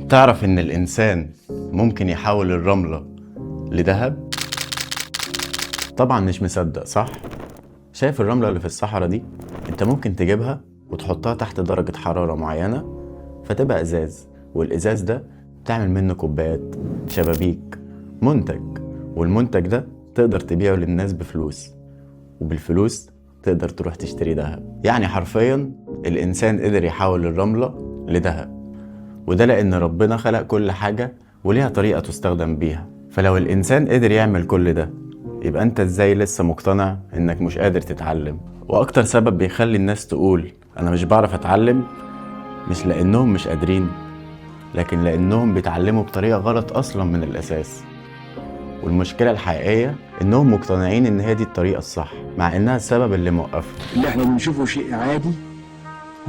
تعرف إن الإنسان ممكن يحول الرملة لذهب؟ طبعا مش مصدق، صح؟ شايف الرملة اللي في الصحراء دي؟ انت ممكن تجيبها وتحطها تحت درجة حرارة معينة فتبقى ازاز، والازاز ده تعمل منه كوبايات، شبابيك، منتج، والمنتج ده تقدر تبيعه للناس بفلوس، وبالفلوس تقدر تروح تشتري ذهب. يعني حرفيا الإنسان قدر يحول الرملة لذهب، وده لأن ربنا خلق كل حاجة وليها طريقة تستخدم بيها. فلو الإنسان قدر يعمل كل ده، يبقى أنت إزاي لسه مقتنع إنك مش قادر تتعلم؟ وأكتر سبب بيخلي الناس تقول أنا مش بعرف أتعلم مش لأنهم مش قادرين، لكن لأنهم بيتعلموا بطريقة غلط أصلا من الأساس. والمشكلة الحقيقية إنهم مقتنعين إن هي دي الطريقة الصح، مع إنها السبب اللي موقفهم. اللي احنا بنشوفه شيء عادي،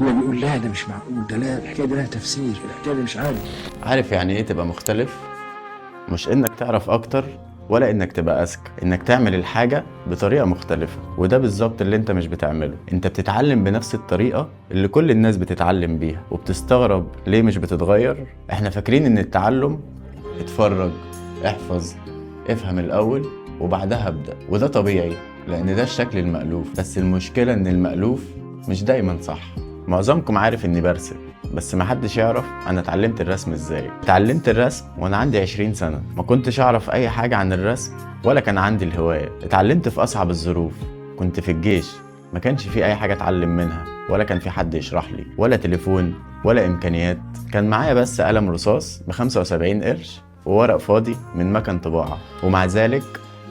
هو بيقول لا ده مش معقول، ده لا، الحكاية دي لها تفسير، الحكاية دي مش عادي. عارف يعني ايه تبقى مختلف؟ مش انك تعرف اكتر ولا انك تبقى اذكى، انك تعمل الحاجة بطريقة مختلفة. وده بالظبط اللي انت مش بتعمله. انت بتتعلم بنفس الطريقة اللي كل الناس بتتعلم بيها، وبتستغرب ليه مش بتتغير. احنا فاكرين ان التعلم اتفرج، احفظ، افهم الاول وبعدها ابدأ، وده طبيعي لان ده الشكل المألوف. بس المشكلة ان المألوف مش دايما صح. معظمكم عارف اني برسم، بس محدش يعرف انا اتعلمت الرسم ازاي. اتعلمت الرسم وانا عندي 20 سنة، ما كنتش اعرف اي حاجة عن الرسم ولا كان عندي الهواية. اتعلمت في اصعب الظروف، كنت في الجيش، ما كانش في اي حاجة اتعلم منها، ولا كان في حد يشرح لي، ولا تليفون، ولا امكانيات. كان معايا بس قلم رصاص ب 75 قرش وورق فاضي من مكان طباعة. ومع ذلك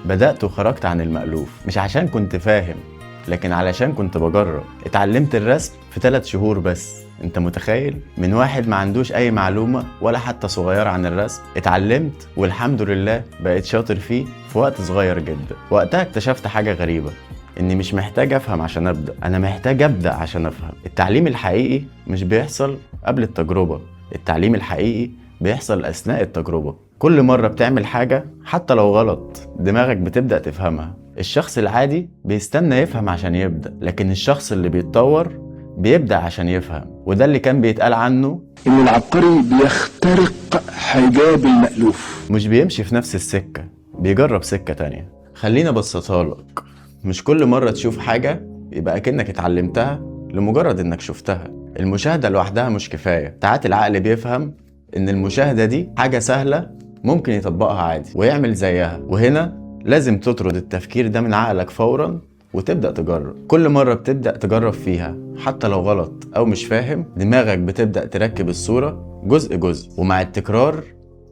بدأت وخرجت عن المألوف، مش عشان كنت فاهم، لكن علشان كنت بجرب. اتعلمت الرسم في 3 شهور بس، انت متخيل؟ من واحد ما عندوش اي معلومة ولا حتى صغيرة عن الرسم، اتعلمت والحمد لله بقيت شاطر فيه في وقت صغير جدا. وقتها اكتشفت حاجة غريبة، اني مش محتاج افهم عشان ابدا، انا محتاج ابدا عشان افهم. التعليم الحقيقي مش بيحصل قبل التجربة، التعليم الحقيقي بيحصل اثناء التجربة. كل مرة بتعمل حاجة حتى لو غلط، دماغك بتبدأ تفهمها. الشخص العادي بيستنى يفهم عشان يبدأ، لكن الشخص اللي بيتطور بيبدأ عشان يفهم. وده اللي كان بيتقال عنه ان العبقري بيخترق حجاب المألوف، مش بيمشي في نفس السكة، بيجرب سكة تانية. خلينا ابسطها لك، مش كل مرة تشوف حاجة يبقى أكنك اتعلمتها لمجرد إنك شفتها. المشاهدة لوحدها مش كفاية. ساعات العقل بيفهم إن المشاهدة دي حاجة سهلة ممكن يطبقها عادي ويعمل زيها، وهنا لازم تطرد التفكير ده من عقلك فورا وتبدأ تجرب. كل مرة بتبدأ تجرب فيها حتى لو غلط أو مش فاهم، دماغك بتبدأ تركب الصورة جزء جزء، ومع التكرار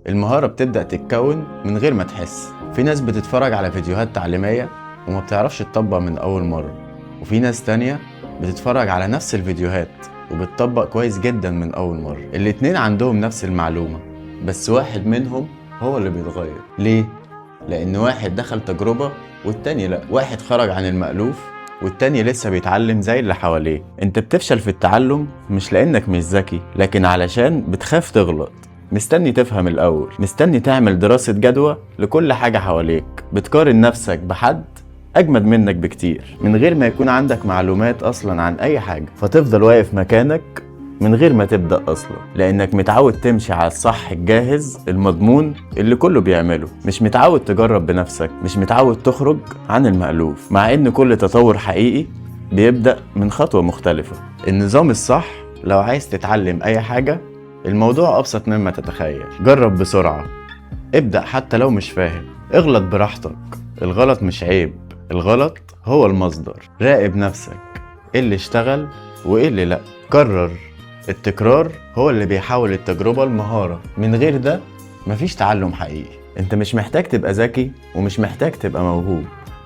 المهارة بتبدأ تتكون من غير ما تحس. في ناس بتتفرج على فيديوهات تعليمية وما بتعرفش تطبق من أول مرة، وفي ناس تانية بتتفرج على نفس الفيديوهات وبتطبق كويس جدا من أول مرة. الاتنين عندهم نفس المعلومة، بس واحد منهم هو اللي بيتغير. ليه؟ لأن واحد دخل تجربة والتاني لأ، واحد خرج عن المألوف والتاني لسه بيتعلم زي اللي حواليه. انت بتفشل في التعلم مش لأنك مش ذكي، لكن علشان بتخاف تغلط، مستني تفهم الأول، مستني تعمل دراسة جدوى لكل حاجة حواليك، بتقارن نفسك بحد أجمد منك بكتير من غير ما يكون عندك معلومات أصلا عن أي حاجة، فتفضل واقف مكانك من غير ما تبدأ أصلا، لأنك متعود تمشي على الصح الجاهز المضمون اللي كله بيعمله، مش متعود تجرب بنفسك، مش متعود تخرج عن المألوف. مع إن كل تطور حقيقي بيبدأ من خطوة مختلفة. النظام الصح لو عايز تتعلم أي حاجة، الموضوع أبسط مما تتخيل. جرب بسرعة، ابدأ حتى لو مش فاهم، اغلط براحتك، الغلط مش عيب، الغلط هو المصدر. راقب نفسك، ايه اللي اشتغل وايه اللي لأ، كرر. التكرار هو اللي بيحول التجربة لمهارة، من غير ده مفيش تعلم حقيقي. انت مش محتاج تبقى ذكي ومش محتاج تبقى موهوب،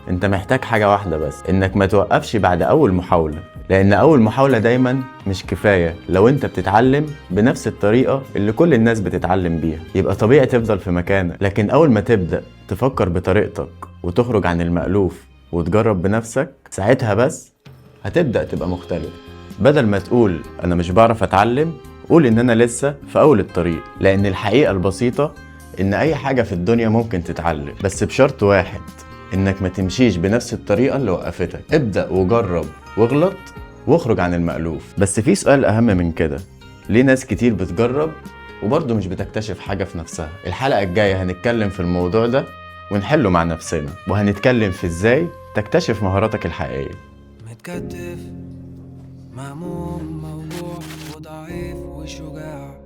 انت محتاج حاجة واحدة بس، انك ما توقفش بعد اول محاولة، لان اول محاولة دايما مش كفاية. لو انت بتتعلم بنفس الطريقة اللي كل الناس بتتعلم بيها، يبقى طبيعي تفضل في مكانك. لكن اول ما تبدأ تفكر بطريقتك وتخرج عن المألوف وتجرب بنفسك، ساعتها بس هتبدأ تبقى مختلف. بدل ما تقول أنا مش بعرف أتعلم، قول إن أنا لسه في أول الطريق. لأن الحقيقة البسيطة إن أي حاجة في الدنيا ممكن تتعلم، بس بشرط واحد، إنك ما تمشيش بنفس الطريقة اللي وقفتك. ابدأ وجرب واغلط واخرج عن المألوف. بس في سؤال أهم من كده، ليه ناس كتير بتجرب وبرضه مش بتكتشف حاجة في نفسها. الحلقة الجاية هنتكلم في الموضوع ده ونحله مع نفسنا، وهنتكلم في ازاي تكتشف مهاراتك الحقيقية. متكتف، مهموم، موجوع وضعيف وشجاع.